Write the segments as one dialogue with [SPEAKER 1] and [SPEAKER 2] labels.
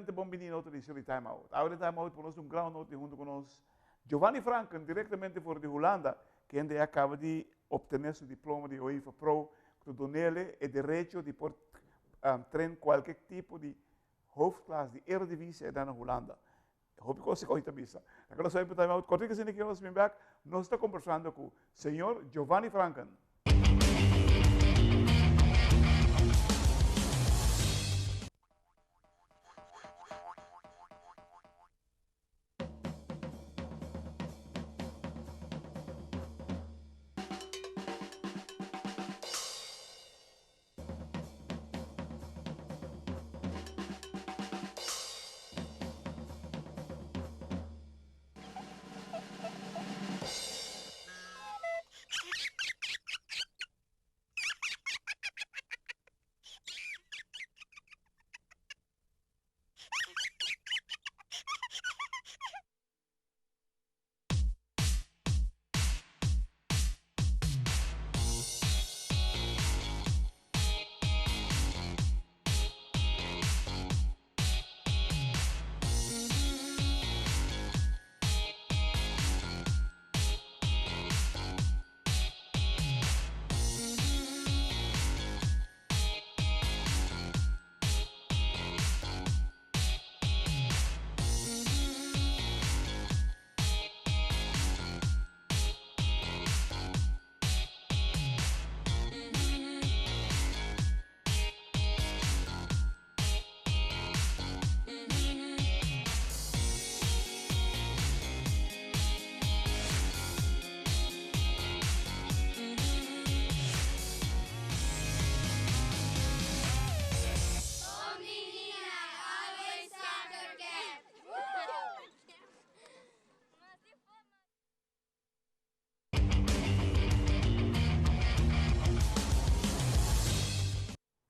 [SPEAKER 1] Televidente, bon bini na otro edicion di Time Out. Awe den Time Out por nos un gran honor di hunto cu nos Giovanni Franken directamente for di Hulanda, kende a caba di obtene su diploma di UEFA Pro cu ta dunele e derecho di por train cualke tipo di hoofdklas di Eredivisie na Hulanda. Hopi cos cu ta bisa. Laga nos bai pa Time Out. Cortico asina ki nos bin bek, nos ta conversando cu señor Giovanni Franken.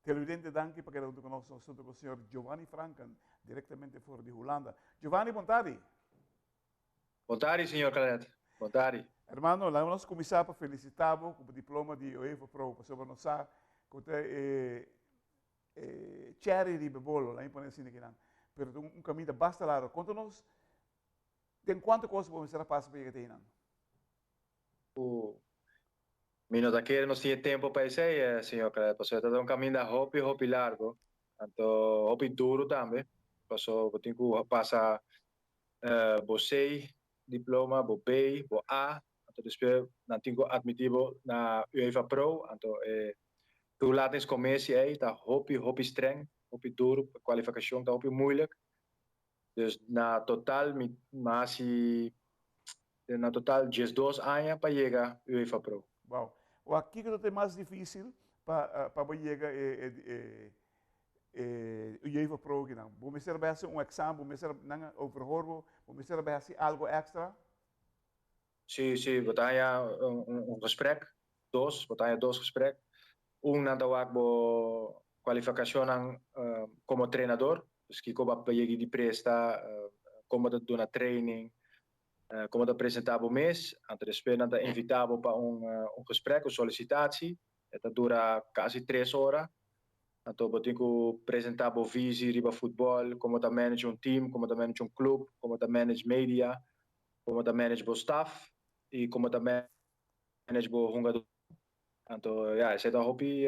[SPEAKER 1] Televidente danki pa keda hunto ku nos. Nos hunto ku señor Giovanni Franken direktamente for di Hulanda. Giovanni bon tardi.
[SPEAKER 2] Bon tardi señor Claret. Bon tardi.
[SPEAKER 1] Hermano, laga nos kuminsá pa felisitá bo ku bo diploma di UEFA Pro pasobra nos sa ku ta e e cherry riba e bolo, laga mi pone asina kinan. Pero ta un kaminda basta largo. Konta nos den kuantu kos bo mester a pasa pa yega te einan?
[SPEAKER 2] Ku mi no ta kere nos tin e tempo pa esei, señor Claret, pasobra ta un kaminda hopi hopi largo, anto hopi duru tambe, pasobra bo tin ku pasa bo C diploma, bo B, bo A, anto despues nan tin ku atmití bo na UEFA Pro, anto e toelatingscommissie ei ta hopi hopi streng, hopi duru, e kualifikashon ta hopi moeilijk. Dus na total mi hasi na total diesdos aña pa yega UEFA Pro.
[SPEAKER 1] Wow. Wak kiko ta e mas dificil pa pa bo yega e e e UEFA Pro kinan? Bo mester bai hasi un examen, bo mester nan a overhoor bo, bo mester bai hasi algo extra?
[SPEAKER 2] Si, si, bo ta haña un gesprek, dos, bo ta haña dos gesprek. Un nan ta wak bo kualifikashonnan komo trenador, dus kiko bo a yegi di presta, kon bo ta duna training, kon bo ta presentá bo mes. Anto despues nan ta invitá bo pa un gesprek, un solisitatie. E ta dura kasi tres ora. Anto bo tin ku presentá bo visi riba futbòl, kon bo ta manage un team, kon bo ta manage un klup, kon bo ta manage media, kon bo ta manage bo staf i kon bo ta manage bo hungadó. Anto ya, esei ta hopi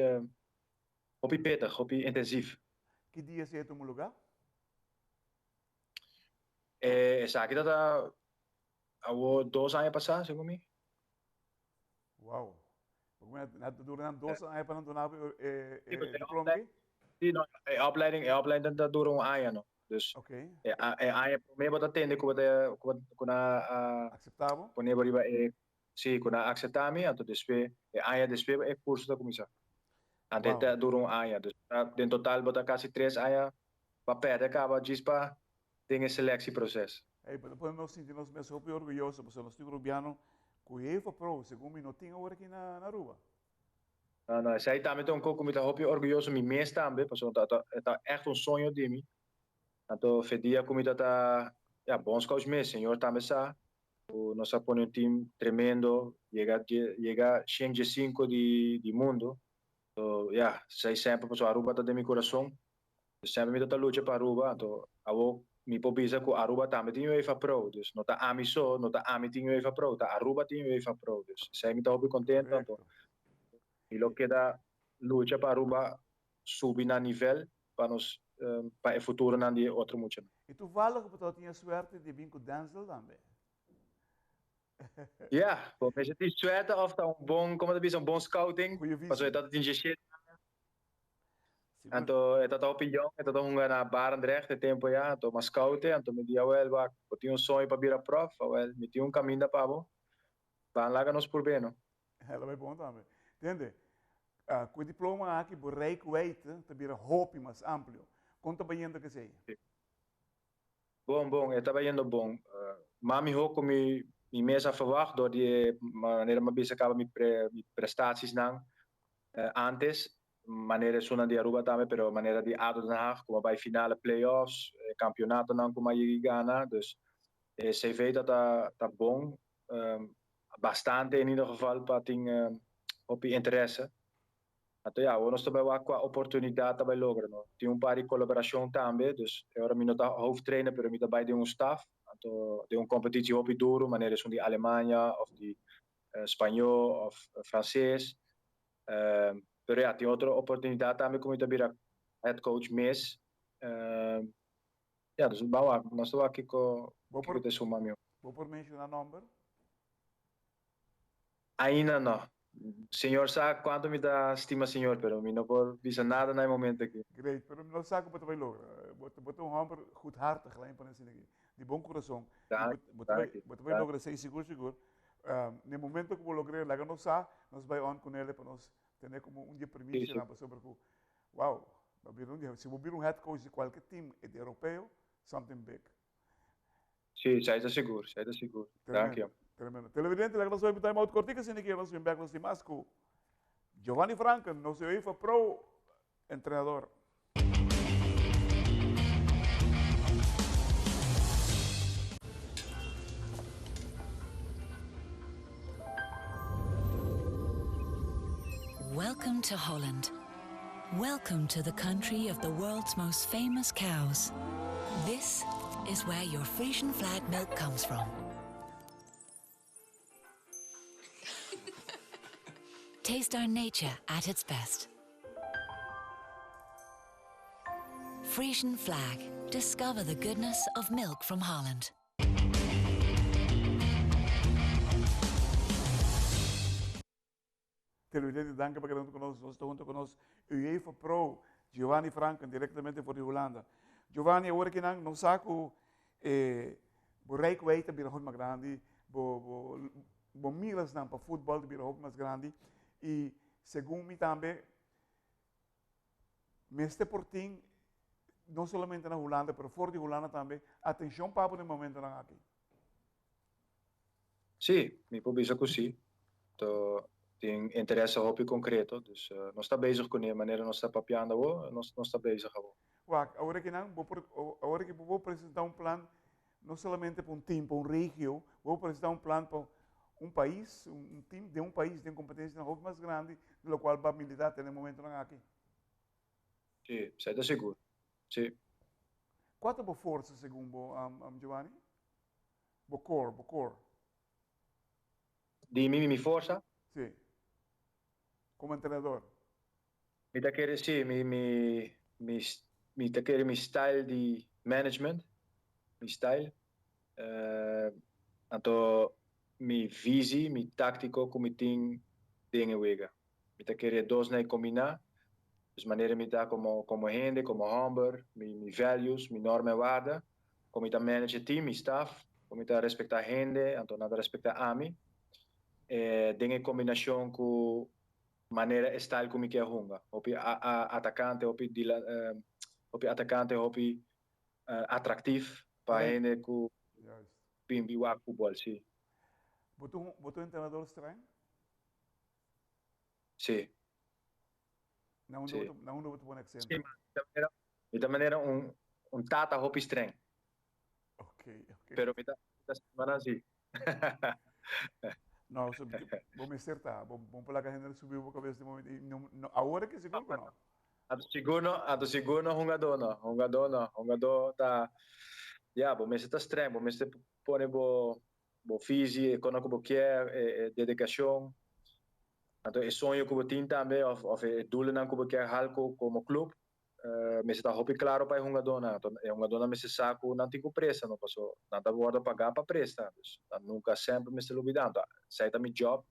[SPEAKER 2] hopi pittig, hopi intensief.
[SPEAKER 1] Ki dia esei a tuma lugá?
[SPEAKER 2] Esaki ta ta awo dos aña pasá, segun mi.
[SPEAKER 1] Wow. Nan ta dura nan dos aña pa nan duna bo e diploma aki?
[SPEAKER 2] Sí, no, e opleiding, e opleiding ta dura un aña, no. Dus e aña promé bo ta tende ku bo ta ku nan a
[SPEAKER 1] Akseptá bo?
[SPEAKER 2] pone bo riba e Sí, ku nan a akseptá mi, anto despues e aña despues e kurso ta kuminsá. Anto e ta dura un aña. Dus den total bo ta kasi tres aña pa pèrdè kaba djis pa den e seleksieproses.
[SPEAKER 1] Ey, bo ta pone nos sinti nos mes hopi orguyoso pasobra nos tin Rubiano ku UEFA Pro, segun mi no tin awor aki na Aruba.
[SPEAKER 2] No, no, esei tambe ta un kos ku mi ta hopi orguyoso mi mes tambe, pasobra ta ta e ta ègt un soño di mi. Anto fe dia ku mi ta ta, ya, bondscoach mes, señor tambe sa ku nos a pone un team tremendo, yega yega shen diesinco di di mundo. So, ya, esei semper pasobra Aruba ta den mi kurason. Semper mi ta lucha pa Aruba, anto awo mi por bisa ku Aruba tambe tin UEFA Pro, dus no ta ami so, no ta ami tin UEFA Pro, ta Aruba tin UEFA Pro, dus esei mi ta hopi kontento, anto mi lo keda lucha pa Aruba subi na nivel pa nos pa e futuronan di e otro muchanan.
[SPEAKER 1] I toevallig bo tabata tin e suerte di bin ku Denzel tambe.
[SPEAKER 2] Ja, bo mester tin suerte of ta un bon, como ta bisa, un bon scouting, pasobra e tata tin diesshete aña. Anto e tata hopi yong, e tata hunga na Barendrecht e tempo ya, anto m'a scout e, anto mi di, awel wak, bo tin un soño pa bira prof, awel, mi tin un caminda pa bo, ban laga nos purbe no.
[SPEAKER 1] Lo bay bon tambe. Tende, cu e diploma aki bo reikwijdte ta bira hopi mas amplio. Con ta bayendo kesey?
[SPEAKER 2] Bon, bon, e ta bayendo bon. Mas miho cu mi mi mes a verwacht door di e manera mi a bisa caba mi pre mi prestatiesnan antes, manera esunnan di Aruba tambe, pero manera di ado Den Haag cu a bay finale play-offs, e campeonatonan cu mi a yega gana, dus e CV ta ta ta bon, bastante in ieder geval pa tin hopi interesse. Anto ya, awor nos ta bai wak kua oportunidat ta bai logra no. Tin un par di kolaborashon tambe, dus e ora mi no ta hoofdtrainer pero mi ta bai den un staf, anto den un kompetitio hopi duru manera esun di Alemania of di spañó of franses. Pero ya, tin otro oportunidat tambe ku mi ta bira head coach mes. Ya, dus ban wak, nos ta wak kiko kiko ta suma mi.
[SPEAKER 1] Bo por menshona nomber?
[SPEAKER 2] Ainda no. Señor sa cuanto mi ta stima Señor, pero mi no por bisa nada na e momento aki.
[SPEAKER 1] Great, pero mi no sa cu bo ta bay logra. Bo ta bo ta un homber goedhartig, laat mi pone asina aki, di bon curason.
[SPEAKER 2] Danki,
[SPEAKER 1] Bo ta bay
[SPEAKER 2] danki,
[SPEAKER 1] bo ta bay logra esey sigur sigur. Na e momento cu bo logr'e, laga nos sa, nos bay on cu nele pa nos tene como un di e primicianan pasobra cu, wow, bo bira un di, si bo bira un head coach di cualke team europeo, something big.
[SPEAKER 2] Sí, esei ta sigur, esei ta sigur. Dank je.
[SPEAKER 1] Tremendo. Televidente, laga nos bai time out kortiko asina ki nos bin bek nos tin mas ku Giovanni Franken, nos UEFA Pro entrenador.
[SPEAKER 3] Welcome to Holland. Welcome to the country of the world's most famous cows. This is where your Frisian flag milk comes from. Taste our nature at its best. Frisian flag. Discover the goodness of milk from Holland.
[SPEAKER 1] Televidente danki pa keda hunto ku nos. Nos ta hunto ku nos UEFA Pro Giovanni Franken direktamente for di Hulanda. Giovanni awor aki nan nos sa ku e bo reikwijd ta bira hopi mas grandi, bo bo bo mirasnan pa futbòl ta bira hopi mas grandi i segun mi tambe mester por tin no solamente na Hulanda pero for di Hulanda tambe atenshon pa bo den momentonan aki.
[SPEAKER 2] Sí, mi por bisa ku sí. To tin interesse hopi konkreto, dus nos ta bezig kuné, manera nos ta papiando awor, nos nos ta bezig awor.
[SPEAKER 1] Wak, awor aki nan bo por, awor aki bo por presentá un plan no solamente pa un team, pa un regio, bo por presentá un plan pa un pais, un team den un pais den kompetensianan hopi mas grandi di lokual bo a militá te na e momentonan aki.
[SPEAKER 2] Sí, esei ta sigur, sí.
[SPEAKER 1] Kua ta bo forsa segun bo, Giovanni? Bo core, bo core.
[SPEAKER 2] Di mi, mi forsa?
[SPEAKER 1] Sí. Como entrenador.
[SPEAKER 2] Mi ta kere, sí, mi, mi, mi, mi ta kere mi style di management, mi style. Anto mi visie, mi tactico cu mi tin den e wega. Mi ta kere e dos nei combina. Dus manera mi ta como, como hende, como homber, mi, mi values, mi norma en waarde. Kon mi ta manage e team, mi staff, kon mi ta respektá hende, anto nan ta respektá ami. E den e kombinashon ku manera e style ku mi ke hunga. Hopi atakante, hopi hopi atakante, hopi atraktif pa hende ku bin bin wak futbòl, si.
[SPEAKER 1] Bo ta bo ta un entrenador streng?
[SPEAKER 2] Si.
[SPEAKER 1] Na unda bo ta na unda bo ta pone aksento?
[SPEAKER 2] Si, mi ta manera un un tata hopi streng.
[SPEAKER 1] Ok, ok.
[SPEAKER 2] Pero mi ta mi ta stima nan si.
[SPEAKER 1] No, so, bo mester ta, bo bo por laga hende subi bo kabes di momento, no, no, awor ke sigur ku no.
[SPEAKER 2] Anto sigur no, anto sigur no hungadó no, hungadó no, hungadó ta, ya, bo mester ta streng, bo mester pone bo bo visi, e kono ku bo kier, e e dedikashon, anto e soño ku bo tin tambe òf òf e doelennan ku bo kier hal ku komo klup, mester ta hopi klaro pa e hungadónan, anto e hungadónan mester sa ku nan tin ku presta no, paso nan ta wòrdu pagá pa presta, dus nan nunka semper mester lubidá, anto esei ta mi jòb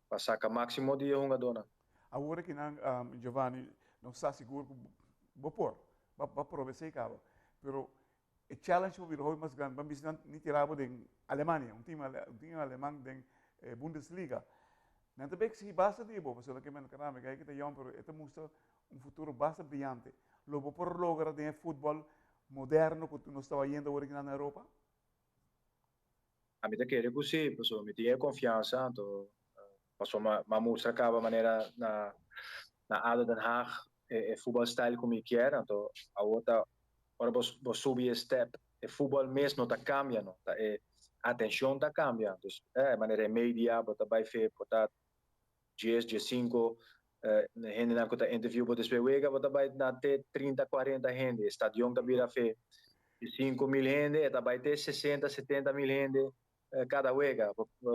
[SPEAKER 2] pa saka máksimo di e hungadónan.
[SPEAKER 1] Awor aki nan, Giovanni, nos sa sigur ku bo por, bo a proba esei kaba, pero e challenge por bira hopi mas grandi, ban bisa nan ni tira bo den Alemania, un team un team aleman den e Bundesliga, nan ta bay exigi basta di bo, pasobra ke men caramba e guy aki ta yòn pero e ta mustra un futuro basta briyante, lo bo por logra den e futbol moderno ku nos ta bayendo awor aki nan na Europa?
[SPEAKER 2] Ami ta kere ku si, pasobra mi tin e konfiansa, anto pasobra mi a mustra kaba manera na na ADO Den Haag e futbol style ku mi kier, anto awor ta ora bo bo subi e step e futbol mes no ta kambia no, ta e atenshon ta kambia, dus e manera e media bo ta bai fe bo ta dies, diesinko hendenan ku ta interview bo despues wega bo ta bai na te trinta, kuarenta hende, e stadion ta bira fe di 5000 hende e ta bai te sesenta, 70 mil hende kada wega.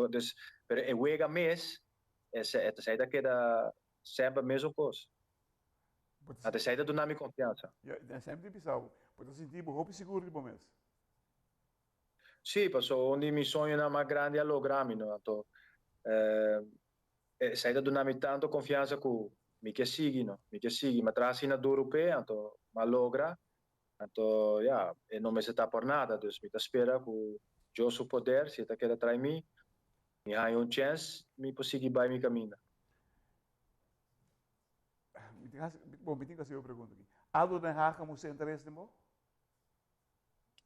[SPEAKER 2] Dus, pero e wega mes esei ta keda semper mesun kos. Anto esei ta duna mi konfiansa.
[SPEAKER 1] Ja, semper tin bisa bo, bo ta sinti bo hopi sigur di bo mes.
[SPEAKER 2] Sí, paso un di mi soñonan mas grandi a logra mi, no? Anto esei ta duna mi tanto konfiansa ku mi ke sigui, no? Mi ke sigui. Mi a traha asina duru p'e, anto mi a logra. Anto, ya, e no mester ta por nada. Dus mi ta spera ku Dios su poder, si e ta keda trai mi, mi haña un chèns, mi por sigui bai mi kaminda.
[SPEAKER 1] Bon, mi tin ku hasi un pregunta aki. ADO Den Haag a mustra interes den bo?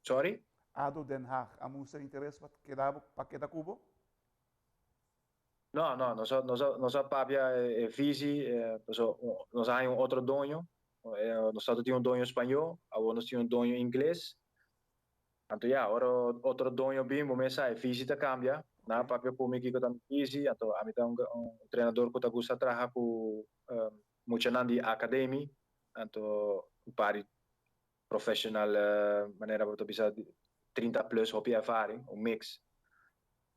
[SPEAKER 2] Sorry?
[SPEAKER 1] ADO Den Haag a mustra interes pa keda bo, pa keda ku bo?
[SPEAKER 2] No, no, nos a, nos a, nos a papia e visi, paso nos a haña un otro doño. Nos tabata tin un doño spañó, awor nos tin un doño ingles. Anto ya, ora otro doño bin, bo mes sa, e visi ta cambia. Nan a papia cu mi kico ta mi visi, anto ami ta un, un entrenador cu ta gusta traha cu muchanan di academie, anto un par di professional, manera bo ta bisa 30 plus, hopi ervaring, un mix.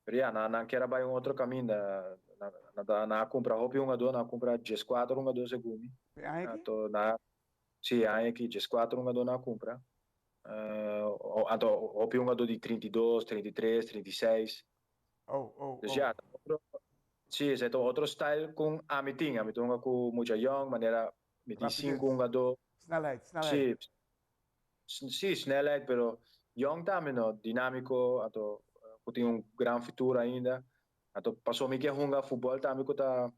[SPEAKER 2] Pero ya, nan, nan kier a bai un otro caminda. Nan, nan, nan a cumpra hopi hungador, nan a cumpra 14 hungador segun mi.
[SPEAKER 1] E aña aki?
[SPEAKER 2] Anto nan, si, aña aki 14 hungador nan a cumpra. Anto hopi hungador di 32, 33, 36.
[SPEAKER 1] Oh.
[SPEAKER 2] Dus
[SPEAKER 1] oh.
[SPEAKER 2] Ya, otro, si, esei ta otro style cu ami tin. Ami ta hunga cu mucha young, manera mi tin cinco
[SPEAKER 1] Rapidez.
[SPEAKER 2] hungador.
[SPEAKER 1] Snelheid, snelheid.
[SPEAKER 2] Si, si, snelheid, pero young tambe no, dinamico, anto cu tin un gran futuro ainda. Anto paso mi kier hunga futbol tambe cu ta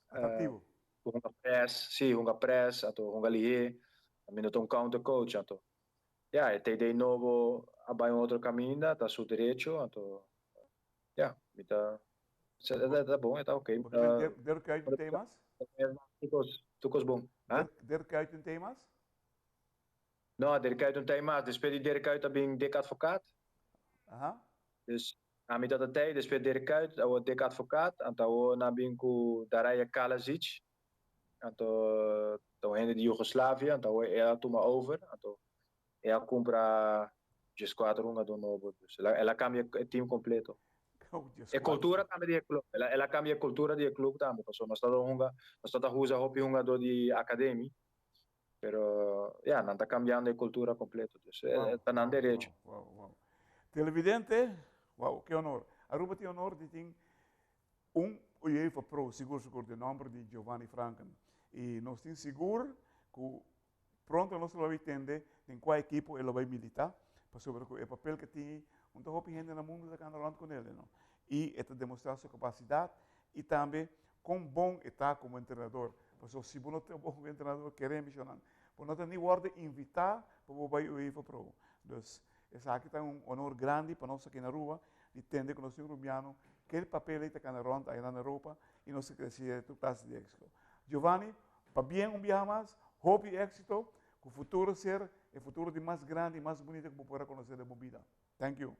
[SPEAKER 1] Atractivo.
[SPEAKER 2] Hunga press, si, hunga press, anto hunga lihé. Mi no ta un counter coach, anto ya, e TD nobo a bai un otro caminda, ta su derecho, anto ya, mi ta, ta bon, ta ok.
[SPEAKER 1] Bo ta Dirk Kuyt un thema's?
[SPEAKER 2] Tur cos bon.
[SPEAKER 1] Dirk Kuyt un thema's?
[SPEAKER 2] No, Dirk Kuyt un thema's. Despues di Dirk Kuyt a bin Dick Advocaat. Dus ami ta tei, despues Dirk Kuyt, awor Dick Advocaat, anto awor nan a bin cu Darije Kalezic, anto ta un hende di Yugoslavia, anto awor el a tuma over, anto el a cumpra 14 hungador nobo, dus el a cambia e team completo. E cultura tambe di e club, el a cambia e cultura di e club tambe, pasobra nos tabata hunga, nos tabata usa hopi hungador di academie, pero ya, nan ta cambiando e cultura completo, dus ta nan derecho.
[SPEAKER 1] Wow. Televidente, wow, ki honor. Aruba tin honor di tin un UEFA Pro, sigur sigur, di nomber di Giovanni Franken. Y nos tin sigur cu pronto nos lo bay tende den cua ekipo e lo bay milita, pasobra cu e papel cu tin, un ta hopi hende na mundo ta cana rond cu nele, no? Y e ta demostra su capacidad y tambe con bon e ta como entrenador. Pasobra si bo no ta bon entrenador, kere misionan, bo no ta ni wordo invita pa bo bay UEFA Pro. Dus, esaki ta un honor grandi pa nos aki na Aruba di tende cu nos tin un Rubiano, kel papel ey ta cana rond aya na Europa y nos ta crece tur clase di exito. Giovanni, pabien un biaha mas, hopi exito, cu futuro ser e futuro di mas grandi y mas bunita cu bo por a conoce den bo bida. Thank you.